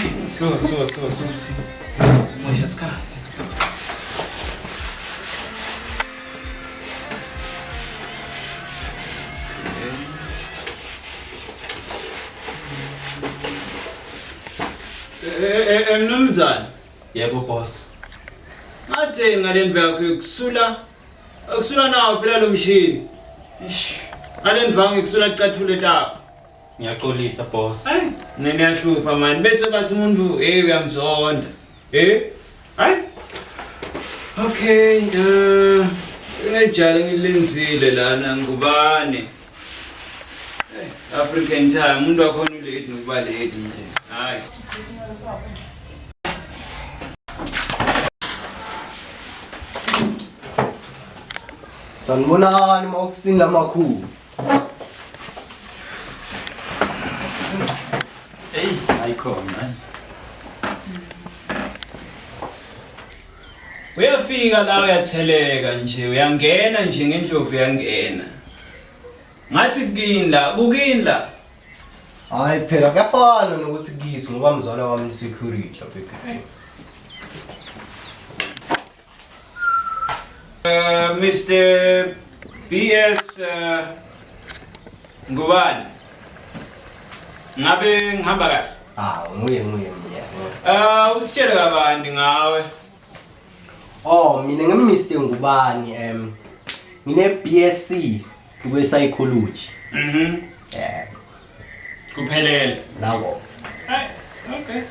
Hayi, so so so so. Mosha isikhathi. Mnumzane. Yebo boss. Ngatheni ngale ndlu yakho yokusula? Ukusula nawo phela lo mshini. Ish. Ngale ndlu ngikusula cathule takho. Ngiyaxolisa boss. Hayi, mina niyahlupha mani bese bathi umuntu hey uyamzonda. Eh? Hayi. Okay, ngejale ngilenzile lana ngubane. African time umuntu wakhona ulate nokuba late nje. Hayi. Sanibonani ema-ofisini lamakhulu. Hey, ayikhona. Uyafika la uyatheleka nje uyangena nje ngendlovu uyangena. Ngathi kukini la, kukini la. Hayi phela kuyafana nokuthi kithi ngoba mzala wami security lapha ekhaya. Mr. BS Ngubane. Ngabe ngihamba kahle? Ah, nguye nguye nguye. Usitshele kabanti ngawe. Oh, mina ngi Mr Ngubani ngine BSc kwe psychology. Yeah, Kuphelele. nako. Hey, okay.